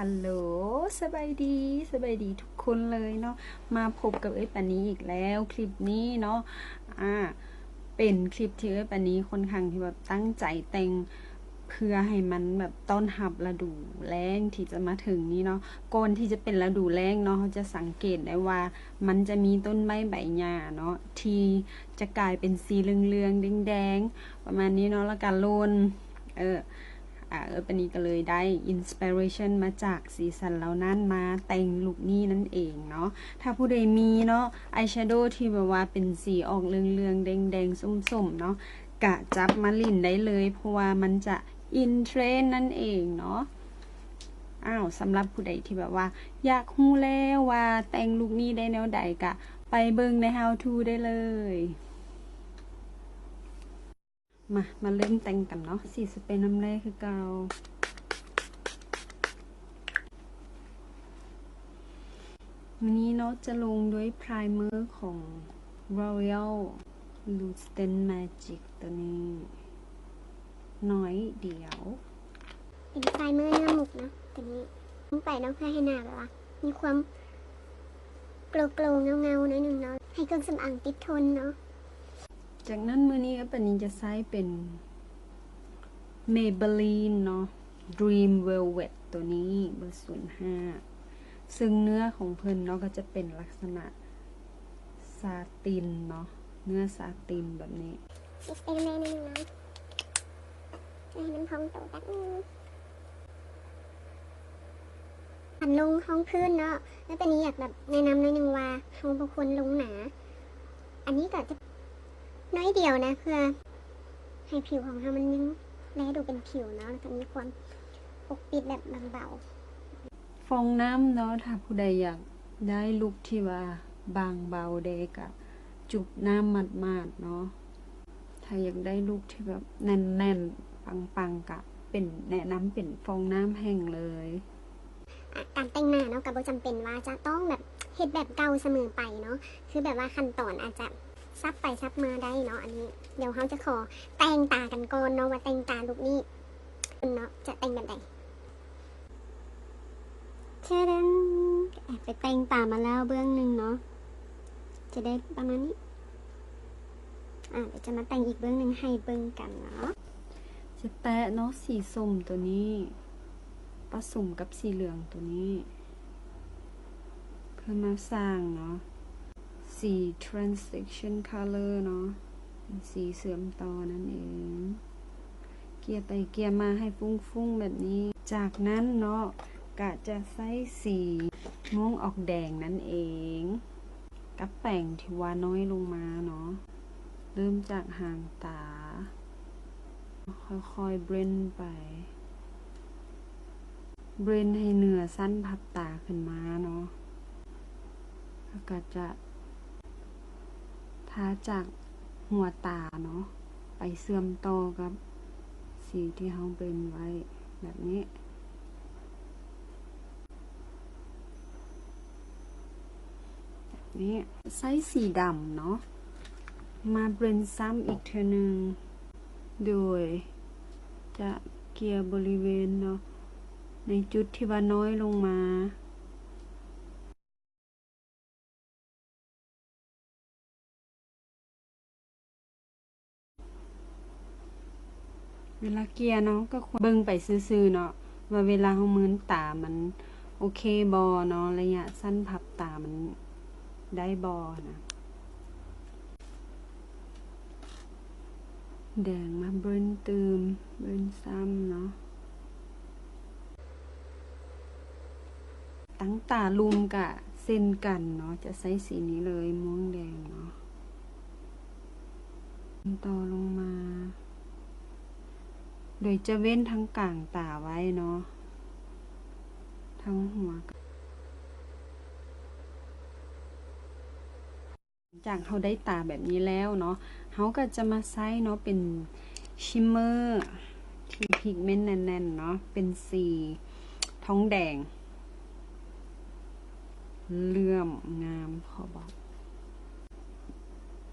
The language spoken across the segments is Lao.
ຮັລໂຫຼ ສະບາຍດີ ສະບາຍດີທຸກຄົນເລີຍເນາະ ມາພົບກັບເອື້ອຍປານີອີກແລ້ວ ຄລິບນີ້ເນາະ ອາ ເປັນຄລິບທີ່ເອື້ອຍປານີຄ່ອນຂ້າງທີ່ແບບຕັ້ງໃຈແຕ່ງ ເພື່ອໃຫ້ມັນແບບຕ້ອນຮັບລະດູແລ້ງທີ່ຈະມາເຖິງນີ້ເນາະ. ກ່ອນທີ່ຈະເປັນລະດູແລ້ງເນາະ ເຮົາຈະສັງເກດໄດ້ວ່າມັນຈະມີຕົ້ນໄມ້ໃບຫຍ້າເນາະ ທີ່ຈະກາຍເປັນສີເຫຼືອງໆ ແດງໆ ປະມານນີ້ເນາະ ແລ້ວກະຫຼົ່ນ ເອີ ອາ ເອື້ອຍປານີກະເລີຍໄດ້ອິນສະປາເຣຊັນມາຈາກສີສັນເຫຼົ່ານັ້ນ ມາແຕ່ງລຸກນີ້ນັ້ນເອງເນາະ. ຖ້າຜູ້ໃດມີເນາະ ອາຍແຊໂດທີ່ແບບວ່າເປັນສີອອກເຫຼືອງໆ ແດງໆ ສົ້ມໆ ເນາະ ກະຈັບມາຫຼິ້ນໄດ້ເລີຍ ເພາະວ່າມັນຈະອິນເທຣນນັ້ນເອງເນາະ. ອ້າວ ສຳລັບຜູ້ໃດທີ່ແບບວ່າຢາກຮູ້ແລ້ວວ່າແຕ່ງລຸກນີ້ໄດ້ແນວໃດ ກະໄປເບິ່ງໃນ How to ໄດ້ເລີຍ. ມາ ມາເລີ່ມແຕ່ງກັນເນາະ ສີສະເປນນ້ຳແຮ່ຄືເກົ່າ. ມື້ນີ້ເນາະ ຈະລົງດ້ວຍໄພຣເມີຂອງ L'Oréal Lustre Magic ໂຕນີ້ ໜ້ອຍດຽວ. ເປັນໄພຣເມີເນື້ອໝູກເນາະ ໂຕນີ້ລົງໄປເນາະ ເພື່ອໃຫ້ໜ້າແບບວ່າມີຄວາມໂກລໆ ເງົາໆ ໜ້ອຍໜຶ່ງເນາະ ໃຫ້ເຄື່ອງສຳອາງຕິດທົນເນາະ. ຈາກນັ້ນມື້ນີ້ເອື້ອຍປານີຈະໃຊ້ເປັນ Maybelline ເນາະ Dream Velvet ໂຕນີ້ເບີສູນຫ້າ ເຊິ່ງເນື້ອຂອງເພິ່ນເນາະ ກະຈະເປັນລັກສະນະສາຕິນເນາະ ເນື້ອສາຕິນແບບນີ້. ຕິດໄປແນ່ໜຶ່ງເນາະ ໃຫ້ມັນພອງໂຕຈັກໜຶ່ງ. ຄັນລົງຮອງພື້ນເນາະ ແລ້ວຕອນນີ້ຢາກແບບແນະນຳໜ້ອຍໜຶ່ງວ່າ ເຮົາບໍ່ຄວນລົງໜາ ອັນນີ້ກະຈະໜ້ອຍດຽວນະ ເພື່ອໃຫ້ຜິວຂອງເຮົາມັນຍັງແລດູເປັນຜິວເນາະ ແລ້ວກະມີຄວາມປົກປິດແບບບາງເບົາ. ຟອງນ້ຳເນາະ ຖ້າຜູ້ໃດຢາກໄດ້ລຸກທີ່ວ່າບາງເບົາແດ່ ກະຈຸບນ້ຳໝາດໆ ເນາະ. ຖ້າຢາກໄດ້ລຸກທີ່ແບບແໜ້ນໆ ປັງໆ ກະເປັນ ແນະນຳເປັນຟອງນ້ຳແຫ້ງເລີຍ. ອາ ການແຕ່ງໜ້າເນາະ ກະບໍ່ຈຳເປັນວ່າຈະຕ້ອງແບບເຮັດແບບເກົ່າສະເໝີໄປເນາະ ຄືແບບວ່າຂັ້ນຕອນອາດຈະສັບໄປສັບມາໄດ້ເນາະ. ອັນນີ້ດຽວເຮົາຈະຂໍແຕ່ງຕາກັນກ່ອນເນາະ ວ່າແຕ່ງຕາລຸກນີ້ເນາະ ຈະແຕ່ງແບບໃດ. ເທີເດີນ ແອບໄປແຕ່ງຕາມາແລ້ວເບື້ອງໜຶ່ງເນາະ ຈະໄດ້ປະມານນີ້. ອາ ດຽວຈະມາແຕ່ງອີກເບື້ອງໜຶ່ງໃຫ້ເບິ່ງກັນເນາະ. ຈະແຕະເນາະ ສີສົ້ມໂຕນີ້ປະສົມກັບສີເຫຼືອງໂຕນີ້ ເພື່ອມາສ້າງເນາະ ສີ transition color ເນາະ ເປັນສີເຊື່ອມຕໍ່ນັ້ນເອງ. ເກ່ຍໄປເກ່ຍມາໃຫ້ຟຸ້ງໆ ແບບນີ້. ຈາກນັ້ນເນາະ ກະຈະໃຊ້ສີມ່ວງອອກແດງນັ້ນເອງ ກັບແປງທີ່ວ່ານ້ອຍລົງມາເນາະ. ເລີ່ມຈາກຫາງຕາ ຄ່ອຍໆ ເບຣນໄປ ເບຣນໃຫ້ເໜືອຊັ້ນພັບຕາຂຶ້ນມາເນາະ ແລ້ວກະຈະທາຈາກຫົວຕາເນາະ ໄປເຊື່ອມຕໍ່ກັບສີທີ່ເຮົາເບຣນໄວ້ແບບນີ້ ແບບນີ້. ໃຊ້ສີດຳເນາະ ມາເບຣນຊ້ຳອີກເທື່ອໜຶ່ງ ໂດຍຈະເກ່ຍບໍລິເວນເນາະ ໃນຈຸດທີ່ວ່ານ້ອຍລົງມາ. ເວລາເກ່ຍເນາະ ກະຄວນເບິ່ງໄປຊື່ໆ ເນາະ ວ່າເວລາເຮົາມືນຕາມັນໂອເຄບໍ່ເນາະ ໄລຍະສັ້ນພັບຕາມັນໄດ້ບໍ່ນະ. ແດງມາເບຣນຕື່ມ ເບຣນຊ້ຳເນາະ. ຕັ້ງຕາລຸ່ມກະເຊັ່ນກັນເນາະ ຈະໃຊ້ສີນີ້ເລີຍ ມ່ວງແດງເນາະ ຕໍ່ລົງມາ ໂດຍຈະເວັ້ນທາງກາງຕາໄວ້ເນາະ ທາງຫົວ. ຈາກເຮົາໄດ້ຕາແບບນີ້ແລ້ວເນາະ ເຮົາກະຈະມາໃຊ້ເນາະ ເປັນຊິມເມີທີ່ພິກເມັນແໜ້ນໆ ເນາະ ເປັນສີທອງແດງ ເຫຼື້ອມງາມ ຂໍບອກ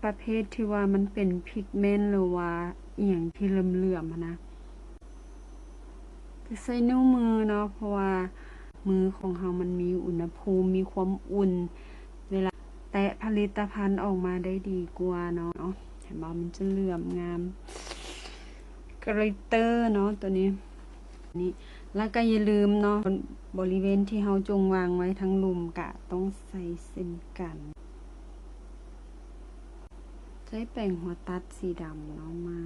ປະເພດທີ່ວ່າມັນເປັນພິກເມັນ ຫຼືວ່າອີ່ຫຍັງທີ່ເຫຼື້ອມໆ ຫັ້ນນະ ຈະໃຊ້ນິ້ວມືເນາະ ເພາະວ່າ ມືຂອງເຮົາມັນມີອຸນຫະພູມ ມີຄວາມອຸ່ນ ເວລາແຕະຜະລິດຕະພັນອອກມາໄດ້ດີກວ່າເນາະ. ເຫັນບໍ່? ມັນຈະເຫຼື້ອມງາມ glitter ເນາະ ໂຕນີ້. ນີ້ ແລ້ວກໍຢ່າລືມເນາະ ບໍລິເວນທີ່ເຮົາຈົ່ງວາງໄວ້ທາງລຸ່ມກະຕ້ອງໃສ່ເຊັ່ນກັນ. ໃຊ້ແປງຫົວຕັດສີດຳເນາະ ມາ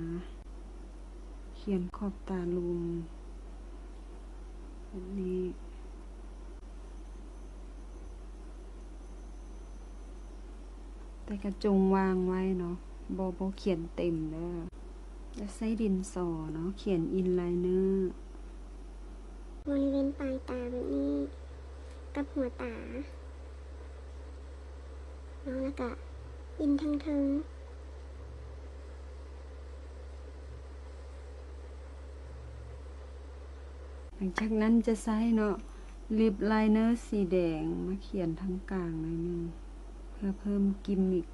ຂຽນຂອບຕາລຸ່ມແບບນີ້ ແຕ່ກະຈົ່ງວາງໄວ້ເນາະ ບໍ່ ບໍ່ຂຽນເຕັມເດີ. ແລ້ວໃຊ້ດິນສໍເນາະ ຂຽນ inliner ບໍລິເວນປາຍຕາແບບນີ້ ກັບຫົວຕາເນາະ ແລ້ວກະ in ທາງເທິງ. ຫຼັງຈາກນັ້ນຈະໃຊ້ເນາະ lip liner ສີແດງມາຂຽນທາງກາງໜ້ອຍໜຶ່ງ ເພື່ອເພີ່ມກິມມິກ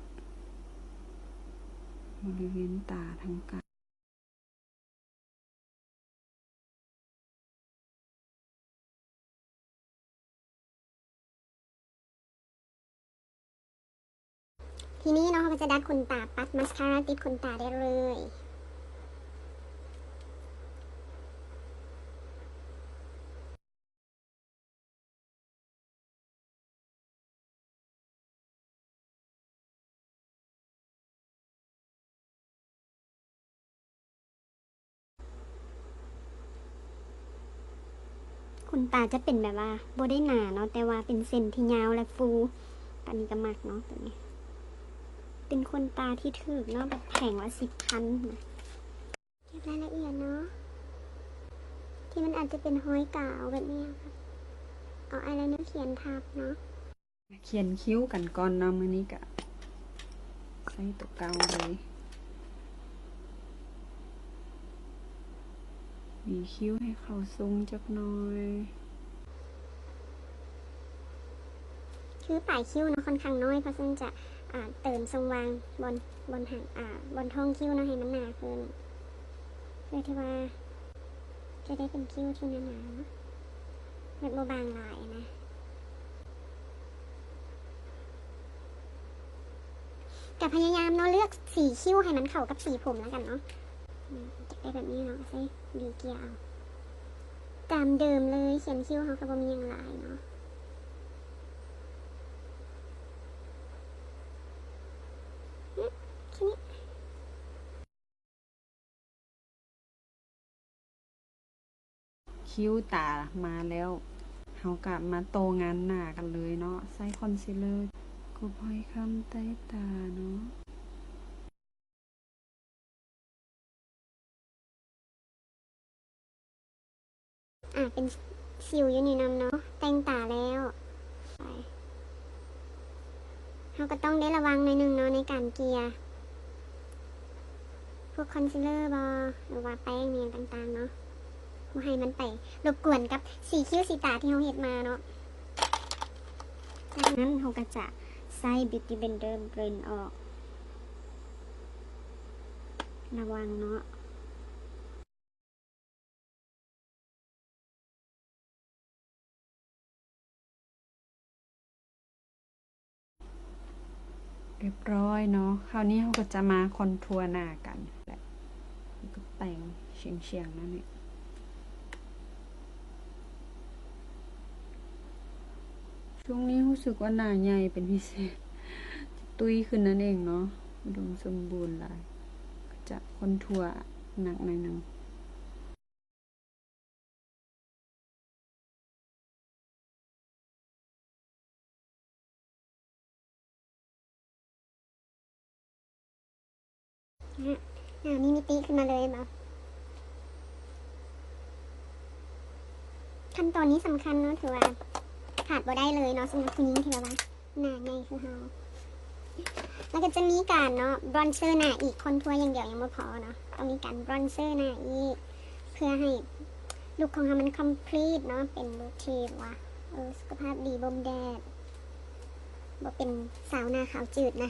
ບໍລິເວນຕາທາງກາງ. ທີນີ້ເນາະ ເຮົາກໍຈະດັດຂົນຕາ ປັດມາສຄາຣາຕິດຂົນຕາໄດ້ເລີຍ. ຂົນຕາຈະເປັນແບບວ່າບໍ່ໄດ້ໜາເນາະ ແຕ່ວ່າເປັນເສັ້ນທີ່ຍາວ ແລະ ຟູ. ປານນີ້ກໍມັກເນາະ ໂຕນີ້ເປັນຂົນຕາທີ່ຖືກເນາະ ແບບແຜງລະສິບພັນນະ. ເກັບລາຍລະອຽດເນາະ ທີ່ມັນອາດຈະເປັນຮອຍກາວແບບນີ້ ເອົາອາຍໄລເນີຂຽນທັບເນາະ. ຂຽນຄິ້ວກັນກ່ອນເນາະ ມື້ນີ້ກະໃຊ້ໂຕເກົ່າເລີຍ. ຫວີຄິ້ວໃຫ້ເຂົ້າຊົງຈັກໜ້ອຍ. ຄືປາຍຄິ້ວເນາະ ຂ້ອນຂ້າງນ້ອຍ ເພາະສະນັ້ນຈະ ອາ ເຕີມຊ່ອງວ່າງບ່ອນ ບ່ອນຫາງ ອາ ບ່ອນທ້ອງຄິ້ວເນາະ ໃຫ້ມັນໜາຂຶ້ນ ເພື່ອທີ່ວ່າຈະໄດ້ເປັນຄິ້ວທີ່ໜາໆ ແບບບໍ່ບາງຫຼາຍນະ. ກະພະຍາຍາມເນາະ ເລືອກສີຄິ້ວໃຫ້ມັນເຂົ້າກັບສີຜົມແລ້ວກັນເນາະ. ອືມ ຢາກໄດ້ແບບນີ້ເນາະ ໃຊ້ຫວີເກຍເອົາ ຕາມເດີມເລີຍ. ຂຽນຄິ້ວເຮົາກໍບໍ່ມີຫຍັງຫຼາຍເນາະ. ອືມ ແຄ່ນີ້. ຄິ້ວຕາມາແລ້ວ ເຮົາກະມາຕໍ່ງານໜ້າກັນເລີຍເນາະ. ໃຊ້ຄອນຊີລເລີກົບຮອຍຄ້ຳໃຕ້ຕາເນາະ. ອາ ເປັນສິວຢູ່ນີ້ນຳເນາະ ແຕ່ງຕາແລ້ວ. ເຮົາກໍຕ້ອງໄດ້ລະວັງໜ້ອຍໜຶ່ງເນາະ ໃນການເກຍພວກຄອນຊີລເລີບໍ ຫຼືວ່າແປ້ງອີ່ຫຍັງຕ່າງໆເນາະ ບໍ່ໃຫ້ມັນໄປລົບກວນກັບສີຄິ້ວສີຕາທີ່ເຮົາເຮັດມາເນາະ. ຈາກນັ້ນເຮົາກໍຈະໃຊ້ Beauty Blender blend ອອກ ລະວັງເນາະ. ຮຽບຮ້ອຍເນາະ. ຄາວນີ້ເຮົາກໍຈະມາຄອນທົວໜ້າກັນແຫຼະ ແລ້ວກໍແຕ່ງສຽງໆນັ້ນແຫຼະ. ຊ່ວງນີ້ຮູ້ສຶກວ່າໜ້າໃຫຍ່ເປັນພິເສດ ຕຸ້ຍຂຶ້ນນັ້ນເອງເນາະ ອຸດົມສົມບູນຫຼາຍ ຈະຄອນທົວໜັກໜ້ອຍໜຶ່ງ. ໜ້າມີມິຕິຂຶ້ນມາເລີຍແມ່ນບໍ່? ຂັ້ນຕອນນີ້ສຳຄັນເນາະ ຖືວ່າຂາດບໍ່ໄດ້ເລີຍເນາະ ສຳລັບຜູ້ຍິງທີ່ແບບວ່າໜ້າໃຫຍ່ຄືເຮົາ. ແລ້ວກໍຈະມີການເນາະ ບຣອນເຊີໜ້າອີກ ຄອນທົວຢ່າງດຽວຍັງບໍ່ພໍເນາະ ຕ້ອງມີການບຣອນເຊີໜ້າອີກ ເພື່ອໃຫ້ລຸກຂອງເຮົາມັນຄອມພລີດເນາະ ເປັນລຸກທີ່ວ່າ ເອີ ສຸຂະພາບດີ ບົ່ມແດດ ບໍ່ເປັນສາວໜ້າຂາວຈືດນະ.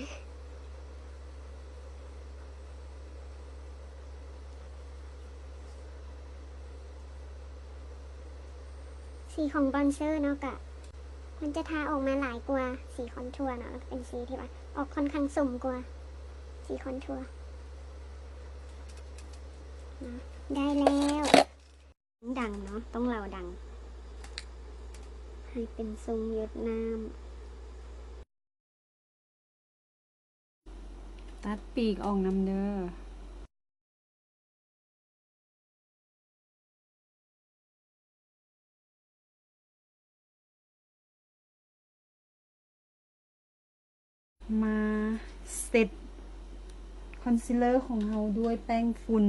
ເຊ ສີຂອງບຣອນເຊີເນາະ ກະມັນຈະທາອອກມາຫຼາຍກວ່າສີຄອນທົວເນາະ ເປັນສີທີ່ວ່າອອກຄ່ອນຂ້າງສົມກວ່າສີຄອນທົວເນາະ. ໄດ້ແລ້ວ. ດັງເນາະ ຕ້ອງເລົາດັງ ໃຫ້ເປັນຊົງຢົດນ້ຳ. ຕັດປີກອອກນຳເດີ. ມາເຊັດຄອນຊີລເລີຂອງເຮົາດ້ວຍແປ້ງຝຸ່ນ.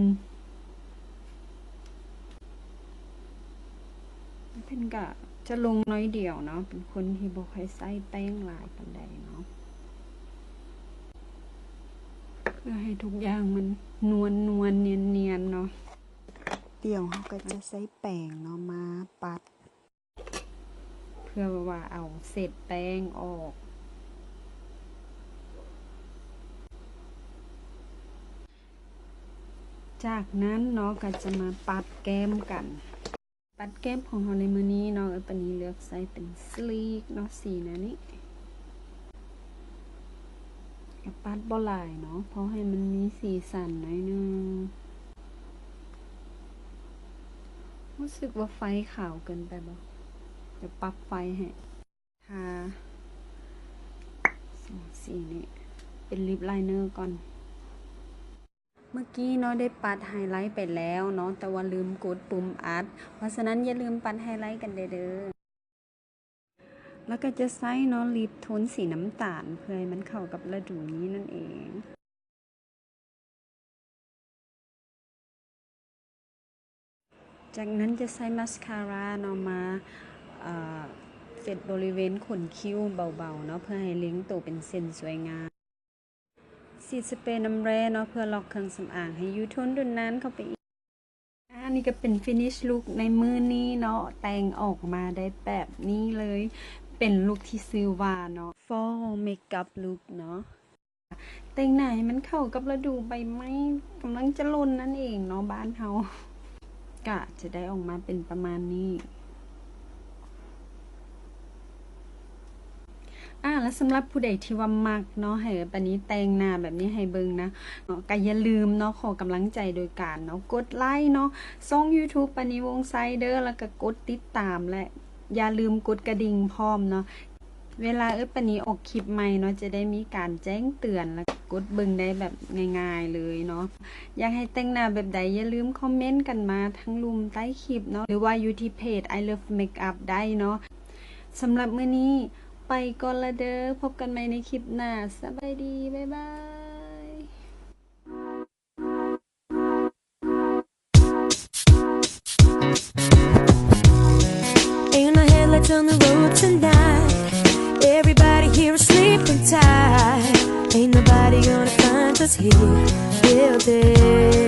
ເພິ່ນກະຈະລົງໜ້ອຍດຽວເນາະ ເປັນຄົນທີ່ບໍ່ຄ່ອຍໃຊ້ແປ້ງຫຼາຍປານໃດເນາະ ເພື່ອໃຫ້ທຸກຢ່າງມັນນວນໆ ນຽນໆ ເນາະ. ດຽວເຮົາກະຈະໃຊ້ແປງເນາະ ມາປັດ ເພື່ອວ່າເອົາເສດແປ້ງອອກ. ຈາກນັ້ນເນາະ ກະຈະມາປັດແກ້ມກັນ. ປັດແກ້ມຂອງເຮົາໃນມື້ນີ້ເນາະ ເອື້ອຍປານີເລືອກໃຊ້ເປັນສລີກເນາະ ສີແນວນີ້ ກະປັດບໍ່ຫຼາຍເນາະ ພໍໃຫ້ມັນມີສີສັນໜ້ອຍໜຶ່ງ. ຮູ້ສຶກວ່າໄຟຂາວເກີນໄປບໍ່? ດຽວປັບໄຟໃຫ້. ທາສອງສີນີ້ເປັນລິບລາຍເນີກ່ອນ. ເມື່ອກີ້ເນາະ ໄດ້ປັດໄຮໄລໄປແລ້ວເນາະ ແຕ່ວ່າລືມກົດປຸ່ມອັດ ເພາະສະນັ້ນຢ່າລືມປັດໄຮໄລກັນແດ່ເດີ. ແລ້ວກະຈະໃຊ້ເນາະ ລິບໂທນສີນ້ຳຕານ ເພື່ອໃຫ້ມັນເຂົ້າກັບລະດູນີ້ນັ້ນເອງ. ຈາກນັ້ນຈະໃຊ້ມາສຄາຣາເນາະ ມາ ເອີ ເຊັດບໍລິເວນຂົນຄິ້ວເບົາໆ ເນາະ ເພື່ອໃຫ້ເລັງໂຕເປັນເສັ້ນສວຍງາມ. ສີດສະເປນ້ຳແຮ່ເນາະ ເພື່ອລັອກເຄື່ອງສຳອາງໃຫ້ຢູ່ທົນດົນນານເຂົ້າໄປອີກ. ອັນນີ້ກະເປັນຟິນິຊລຸກໃນມື້ນີ້ເນາະ ແຕ່ງອອກມາໄດ້ແບບນີ້ເລີຍ ເປັນລຸກທີ່ຊື່ວ່າເນາະ Fall Makeup Look ເນາະ. ແຕ່ງໜ້າໃຫ້ມັນເຂົ້າກັບລະດູໃບໄມ້ກຳລັງຈະຫຼົ່ນນັ້ນເອງເນາະ ບ້ານເຮົາ ກະຈະໄດ້ອອກມາເປັນປະມານນີ້. ອາ ແລະ ສຳລັບຜູ້ໃດທີ່ວ່າມັກເນາະ ໃຫ້ປານີແຕ່ງໜ້າແບບນີ້ໃຫ້ເບິ່ງນະເນາະ ກະຢ່າລືມເນາະ ຂໍກຳລັງໃຈໂດຍການເນາະ ກົດໄລເນາະ ຊ່ອງ YouTube ປານີ ວົງໄຊ ເດີ ແລ້ວກະກົດຕິດຕາມ ແລະ ຢ່າລືມກົດກະດິ່ງພ້ອມເນາະ. ເວລາເອື້ອຍປານີອອກຄລິບໃໝ່ເນາະ ຈະໄດ້ມີການແຈ້ງເຕືອນ ແລະ ກົດເບິ່ງໄດ້ແບບງ່າຍໆເລີຍເນາະ. ຢາກໃຫ້ແຕ່ງໜ້າແບບໃດ ຢ່າລືມຄອມເມັນກັນມາທາງລຸ່ມໃຕ້ຄລິບເນາະ ຫຼືວ່າຢູ່ທີ່ເພຈ I Love Makeup ໄດ້ເນາະ. ສຳລັບມື້ນີ້ໄປກ່ອນລະເດີ ພົບກັນໃໝ່ໃນຄລິບໜ້າ ສະບາຍດີ ບາຍບາຍ. Ain't no headlights on the road tonight. Everybody here is sleeping tight. Ain't nobody gonna find us here. Building